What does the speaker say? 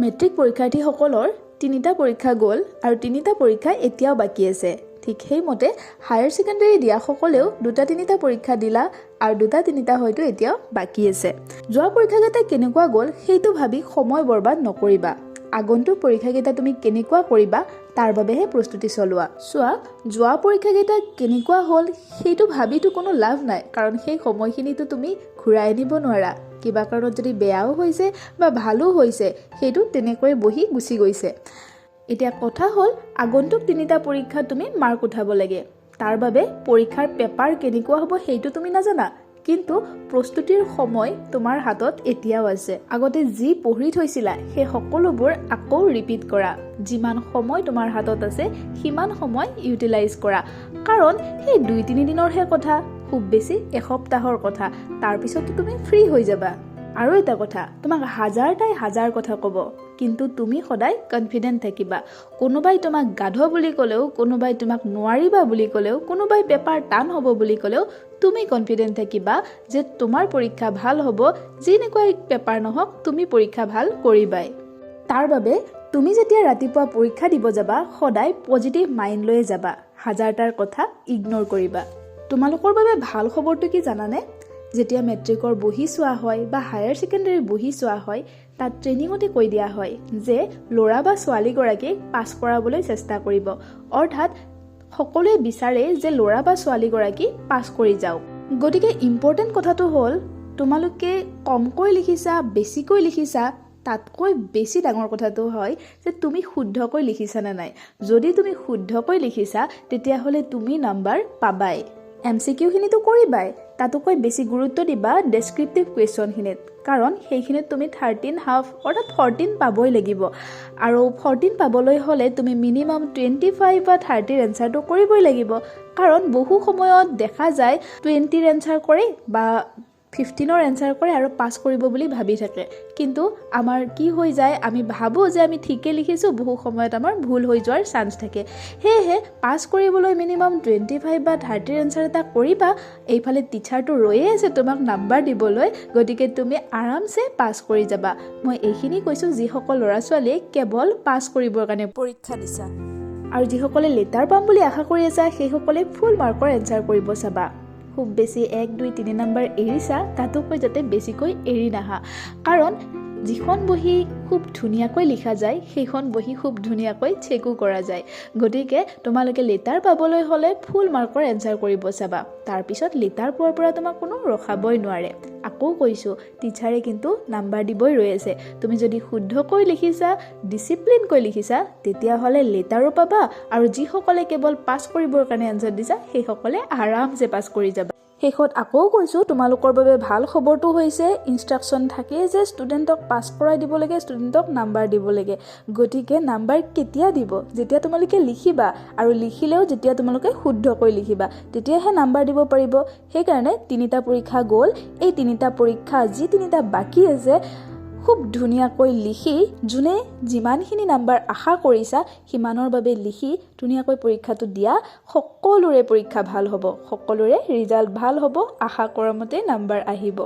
Matric পৰীক্ষাৰ্থীসকলৰ তিনিটা পৰীক্ষা গ'ল আৰু তিনিটা পৰীক্ষা এতিয়াও বাকী আছে। ঠিক সেইমতে হায়াৰ ছেকেণ্ডেৰী দিয়াসকলেও দুটা তিনিটা পৰীক্ষা দিলা আৰু দুটা তিনিটা হয়তো এতিয়াও বাকী আছে। যোৱা পৰীক্ষাকেইটা কেনেকুৱা গ'ল সেইটো ভাবি সময় বৰবাদ নকৰিবা। আগন্তুক পৰীক্ষাকেইটা তুমি কেনেকুৱা কৰিবা তাৰ বাবেহে প্ৰস্তুতি চলোৱা। চোৱা, যোৱা পৰীক্ষাকেইটা কেনেকুৱা হ'ল সেইটো ভাবিতো কোনো লাভ নাই, কাৰণ সেই সময়খিনিতো তুমি ঘূৰাই আনিব নোৱাৰা। কিবা কাৰণত যদি বেয়াও হৈছে বা ভালো হৈছে, সেইটো তেনেকৈ বহি গুচি গৈছে। এতিয়া কথা হ'ল, আগন্তুক তিনিটা পৰীক্ষাত তুমি মাৰ্ক উঠাব লাগে। তাৰ বাবে পৰীক্ষাৰ পেপাৰ কেনেকুৱা হ'ব সেইটো তুমি নাজানা, কিন্তু প্ৰস্তুতিৰ সময় তোমাৰ হাতত এতিয়াও আছে। আগতে যি পঢ়ি থৈছিলা সেই সকলোবোৰ আকৌ ৰিপিট কৰা। যিমান সময় তোমাৰ হাতত আছে সিমান সময় ইউটিলাইজ কৰা, কাৰণ সেই 2-3 দিনৰহে কথা, খুব বেছি এসপ্তাহৰ কথা। তাৰপিছতো তুমি ফ্ৰী হৈ যাবা। আৰু এটা কথা, তোমাক হাজাৰটাই হাজাৰ কথা ক'ব, কিন্তু তুমি সদায় কনফিডেণ্ট থাকিবা। কোনোবাই তোমাক গাধ বুলি ক'লেও, কোনোবাই তোমাক নোৱাৰিবা বুলি ক'লেও, কোনোবাই পেপাৰ টান হ'ব বুলি ক'লেও, তুমি কনফিডেণ্ট থাকিবা যে তোমাৰ পৰীক্ষা ভাল হ'ব। যেনেকুৱাই পেপাৰ নহওক, তুমি পৰীক্ষা ভাল কৰিবাই। তাৰ বাবে তুমি যেতিয়া ৰাতিপুৱা পৰীক্ষা দিব যাবা, সদায় পজিটিভ মাইণ্ড লৈয়ে যাবা। হাজাৰটাৰ কথা ইগন'ৰ কৰিবা। তোমালোকৰ বাবে ভাল খবৰটো কি জানানে? যেতিয়া মেট্ৰিকৰ বহি চোৱা হয় বা হায়াৰ ছেকেণ্ডেৰীৰ বহি চোৱা হয়, তাত ট্ৰেইনিঙতে কৈ দিয়া হয় যে ল'ৰা বা ছোৱালীগৰাকীক পাছ কৰাবলৈ চেষ্টা কৰিব। অৰ্থাৎ সকলোৱে বিচাৰে যে ল'ৰা বা ছোৱালীগৰাকী পাছ কৰি যাওক। গতিকে ইম্পৰ্টেণ্ট কথাটো হ'ল, তোমালোকে কমকৈ লিখিছা, বেছিকৈ লিখিছা, তাতকৈ বেছি ডাঙৰ কথাটো হয় যে তুমি শুদ্ধকৈ লিখিছা নে নাই। যদি তুমি শুদ্ধকৈ লিখিছা, তেতিয়াহ'লে তুমি নাম্বাৰ পাবাই। এমচিকিউখিনিতো কৰিবাই, তাতোকৈ বেছি গুৰুত্ব দিবা ডেছক্ৰিপটিভ কুৱেশ্যনখিনিত, কাৰণ সেইখিনিত তুমি 13.5, অৰ্থাৎ 14 পাবই লাগিব। আৰু 14 পাবলৈ হ'লে তুমি মিনিমাম 25 বা 30ৰ এনচাৰটো কৰিবই লাগিব, কাৰণ বহু সময়ত দেখা যায় 20ৰ এনচাৰ কৰে বা 15ৰ এনচাৰ কৰে আৰু পাছ কৰিব বুলি ভাবি থাকে। কিন্তু আমাৰ কি হৈ যায়, আমি ভাবোঁ যে আমি ঠিকে লিখিছোঁ, বহু সময়ত আমাৰ ভুল হৈ যোৱাৰ চান্স থাকে। সেয়েহে পাছ কৰিবলৈ মিনিমাম 25 বা 30ৰ এনচাৰ এটা কৰিবা। এইফালে টিচাৰটো ৰৈয়ে আছে তোমাক নাম্বাৰ দিবলৈ, গতিকে তুমি আৰামছে পাছ কৰি যাবা। মই এইখিনি কৈছোঁ যিসকল ল'ৰা ছোৱালীয়ে কেৱল পাছ কৰিবৰ কাৰণে পৰীক্ষা দিছা আৰু যিসকলে লেটাৰ পাম বুলি আশা কৰি আছা, সেইসকলে ফুল মাৰ্কৰ এনচাৰ কৰিব চাবা। খুব বেছি 1, 2, 3 নম্বৰ এৰিছা, তাতোকৈ যাতে বেছিকৈ এৰি নাহা, কাৰণ যিখন বহী খুব ধুনীয়াকৈ লিখা যায়, সেইখন বহী খুব ধুনীয়াকৈ চেকো কৰা যায়। গতিকে তোমালোকে লেটাৰ পাবলৈ হ'লে ফুল মাৰ্কৰ এনচাৰ কৰিব চাবা। তাৰপিছত লেটাৰ পোৱাৰ পৰা তোমাক কোনো ৰখাবই নোৱাৰে। আকৌ কৈছোঁ, টিচাৰে কিন্তু নাম্বাৰ দিবই ৰৈ আছে। তুমি যদি শুদ্ধকৈ লিখিছা, ডিচিপ্লিনকৈ লিখিছা, তেতিয়াহ'লে লেটাৰো পাবা আৰু যিসকলে কেৱল পাছ কৰিবৰ কাৰণে এনচাৰ দিছা, সেইসকলে আৰামছে পাছ কৰি যাবা। শেষত আকৌ কৈছোঁ, তোমালোকৰ বাবে ভাল খবৰটো হৈছে, ইনষ্ট্ৰাকশ্যন থাকেই যে ষ্টুডেণ্টক পাছ কৰাই দিব লাগে, ষ্টুডেণ্টক নাম্বাৰ দিব লাগে। গতিকে নাম্বাৰ কেতিয়া দিব? যেতিয়া তোমালোকে লিখিবা, আৰু লিখিলেও যেতিয়া তোমালোকে শুদ্ধকৈ লিখিবা, তেতিয়াহে নাম্বাৰ দিব পাৰিব। সেইকাৰণে তিনিটা পৰীক্ষা গ'ল, এই তিনিটা পৰীক্ষা যি তিনিটা বাকী আছে, খুব ধুনীয়াকৈ লিখি যোনে যিমানখিনি নাম্বাৰ আশা কৰিছা সিমানৰ বাবে লিখি ধুনীয়াকৈ পৰীক্ষাটো দিয়া। সকলোৰে পৰীক্ষা ভাল হ'ব, সকলোৰে ৰিজাল্ট ভাল হ'ব, আশা কৰা মতে নাম্বাৰ আহিব।